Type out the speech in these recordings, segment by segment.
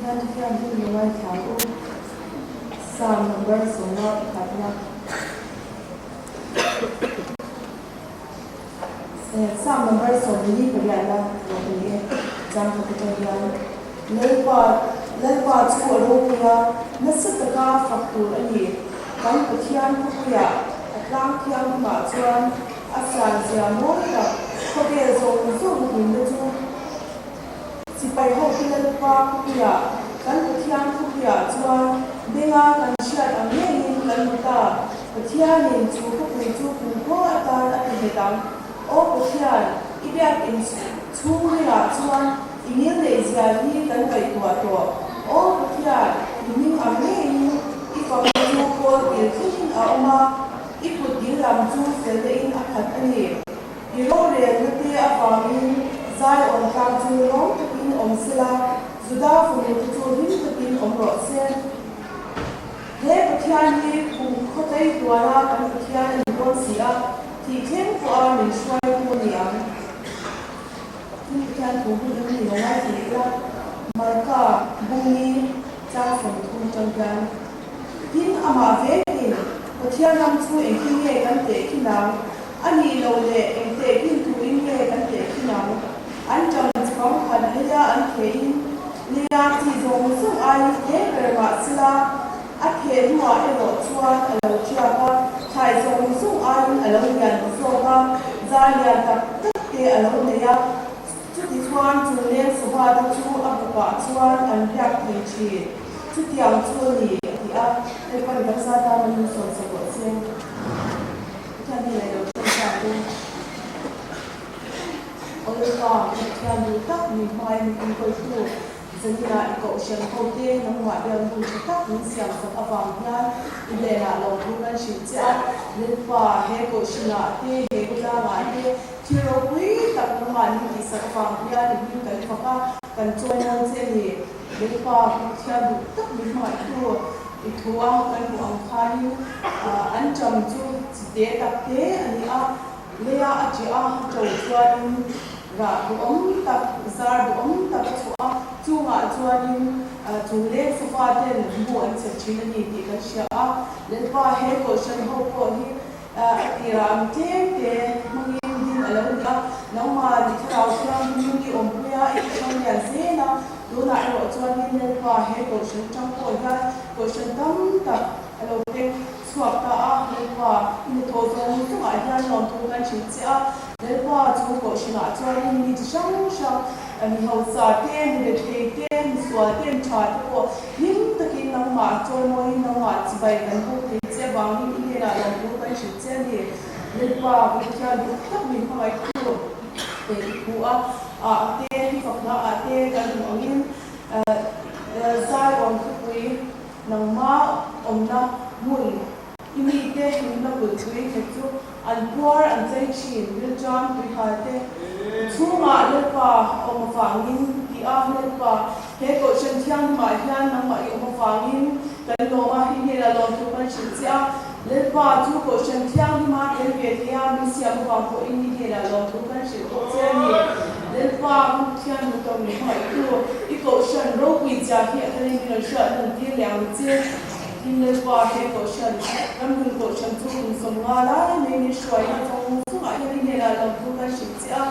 Pathian thu thianghlim lo ngaithla ang u. Psalm number sawmna pakhatna. Psalm number 48 la lo ni e. Chang khat atang hian Lalpa Lalpa chu a ropui a, nasa taka fak tur a ni. Kan Pathian khawpuiah a tlang thianghlimah chuan a sianzia mawi tak khawvel zawng zawng hlimna chu Sipai hote Lalpa khawpuiah kan Pathian khawpuiah chuan benga kan hriat ang ngeiin kan hmu ta. Pathianin chu khawpui chu kumkhua atan a ti nghet ang. Aw Pathian, i biakinn chhungrilah chuan i ngil neih zia hi kan ngaihtuah tawh. Aw Pathian, i hming ang ngeiin i fakna chu kawl kil thlengin a awm a, i kut dil lam chu felna in a khat a ni. I rorelna te avangin Zion tlang chu lawm takin awm sela, Juda fanu te chu hlim takin awm rawh se. He Pathian hi kum khawtlei tuara kan Pathian a ni dawn si a, thih thleng pawha min hruaitu a ni ang. Tin Pathian thu hun em ni lo ngai thei ila, Marka Bungi chang 30 atang hian. Tin amah vekin Pathian ram chu engtin nge kan tehkhin ang? A nih loh leh eng tehkhin tuin nge kan tehkhin ang? An ṭang chi bang khat leia an thehin leia chi zawng zawng aiin hle ber mah sela, a theh hnuah erawh chuan a lo ṭiak a, thlai zawng zawng aiin a lo lian ta zawk a, zar lian tak tak te a lo nei a. Chutichuan chung leng sava te chu a bukah chuan an riak thei ṭhin. Chutiang chu a ni, a ti a. Hei pawn kan za tan a min sawnsak rawh che. Pathian hi leh lo ṭawngṭai te. Awlpa, Pathian duh tak min hmai min enkawltu, Zanina i kohhran hote nangmah biak hun tha tak min siamsak avang hian i hnenah lawmthu kan hrilh che a. Lalpa, he kohhranah te, he khawtlangah te thil ropui tak nangmah min tihsak avang hian i hming kan fak a, kan chawi nawn che a ni. Lalpa, Pathian duh tak min hmangaihtu i thu a kan hmuh ang khanin an ṭam chu chite tak te a ni a. Leia a ṭih a, ṭo chuanin rah duhawm tak, zar duhawm tak a chhuah a, chungah chuanin chung leng sofa ten mu an chep ṭhin a ni tih kan hria a. Lalpa he kohhran ho pawh hi a tirah ang tlem te hmangin din a lo ni a, nangmah ni thlarau thianghlim i awmpui a, i tihrang lian zel a, tunah erawh chuanin Lalpa he kohhran ṭang pawh hian kohhran tam tak a lo peng Chhuak ta a, Lalpa, i hnathawh zawng zawngah hian lawmthu kan hrilh che a. Lalpa chu kohhranah chuanin mi chi hrang hrang, mi hausa te, mi rethei te, mi sual te, mi tha te pawh hlim takin nangmah chawimawiin nangmah chibai kan buk thei che avangin i hnenah lawmthu kan hrilh che a ni. Lalpa, Pathian duh tak min hmangaihtu te i phu a, ah te, i fakna ah te kan hmuh angin Zion khawpui Nangma awmna hmun i mite hlimna kulhpui khat chu an puar an chei thin, rilṭam tuihal te chhungah Lalpa awm avangin ti a, Lalpa, he kohhran thianghlimah hian nangmah i awm avangin kan lawm a, i hnenah lawmthu kan hrilh che a, Lalpa chu kohhran thianghlima tel ve thei a, min siam avang pawhin i hnenah lawmthu kan hrilh bawk che a ni. Lalpa, kan Pathian hmuh min hmangaihtu, i kohhran ropui zia hi a tharin min rawn hriat nawn tir leh ang che. Tin, Lalpa, he kohhran, ramhlun kohhran chu kum 50 lai mai min hruaina zawng zawngah hian i hnenah lawmthu kan hrilh che a.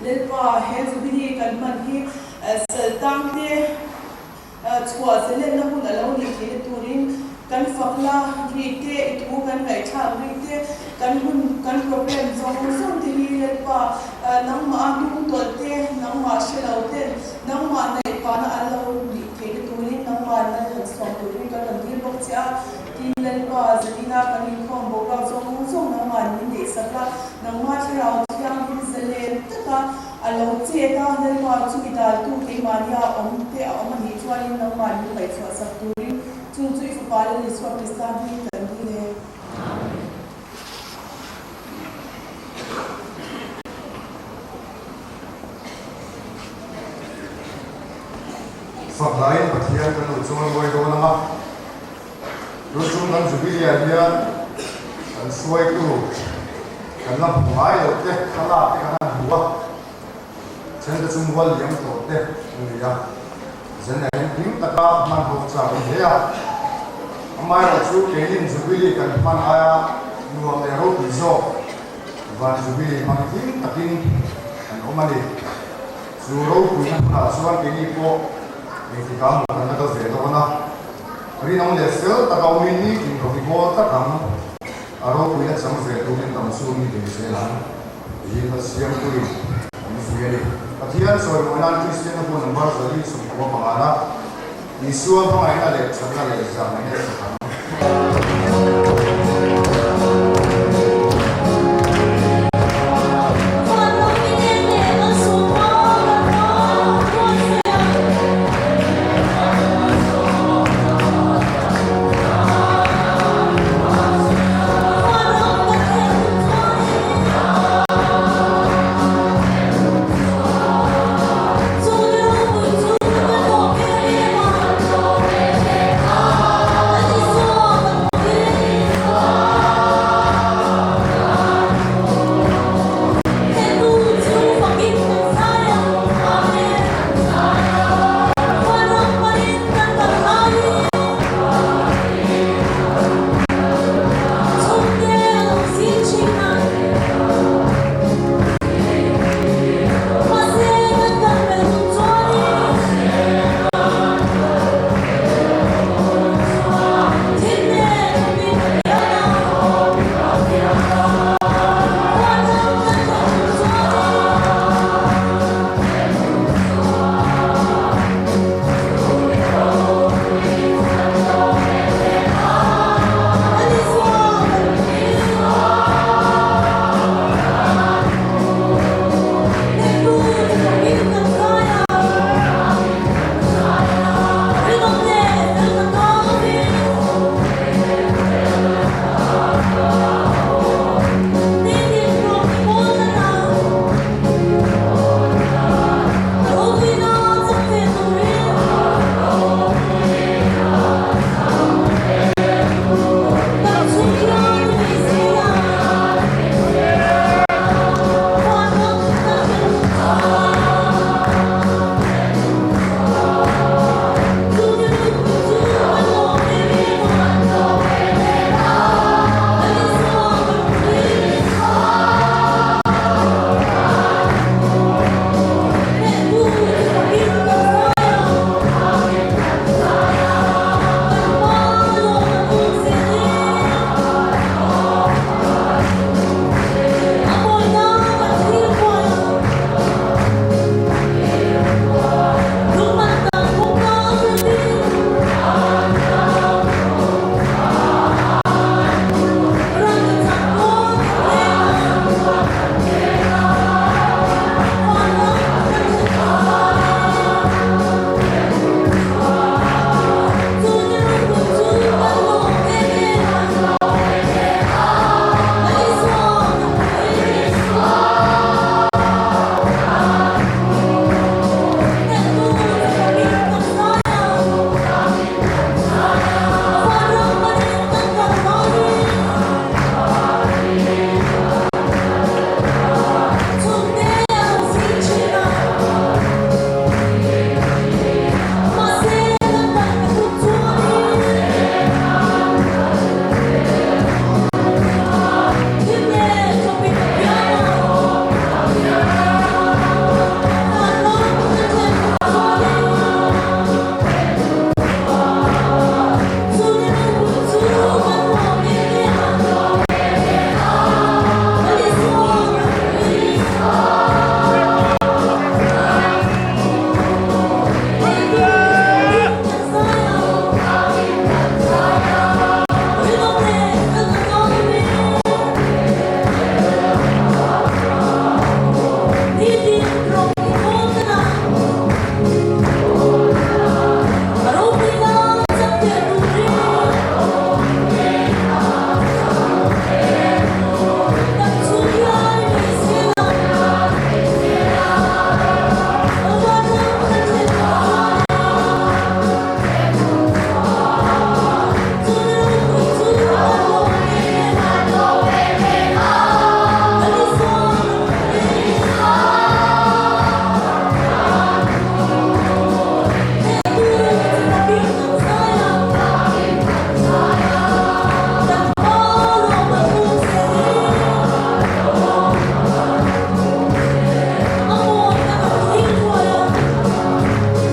Lalpa, he Jubilee kan hman hi saltangte, Chhuah zelenna hun a lo nih theihna turin kan fakna ri te, i thu kan ngaihthlak ri te, kan hun, kan program zawng zawng te hi Lalpa nangmah a hnung tawlh te, nangmah hre lo ten, nangmah naihpahna an lo nih theihna turin nangmah nan han sawm turin kan rawn dil bawk che a. Tin, Lalpa zanina kan inkhawm boruak zawng zawng nangmah min neihsak a, nangmah thlarau thianghlim zalen taka A lo chet a, Lalpa chu i daltu keimahnia awm te a awm a nih chuanin nangmah min ngaihchhuah sak turin chung chu i Fapa Lal Isua Krista hming kan dil e. Amen. Fak laiin Pathian kan lo chuan ruai dawn ang a, tun chung kan Jubilee-ah hian kan hruaitu kan la hmu ngai loh te, thlalak te kan han hmu a, then te chu mual liam tawh te an ni a. Zen ah hian hlim taka hman ho chak a ni hle a. Amaherawhchu keinin Jubilee kan hman aia nuam leh ropui zawk van Jubilee hmang hlim takin kan awm a ni. Chu ropuina hmunah chuan keini pawh engtikah maw kan la kal ve dawn a. Rinawm leh fel taka awmin nitin rawh i bawl tlat ang. A ropuina chang ve turin dam chungin bei zel ang. Tiin Pathianpuiin min fuih a ni. Pathian chawimawi nan Kristianna hun number 445 Isua hmangaihna leh thatna leh zahngaihna i sak ang.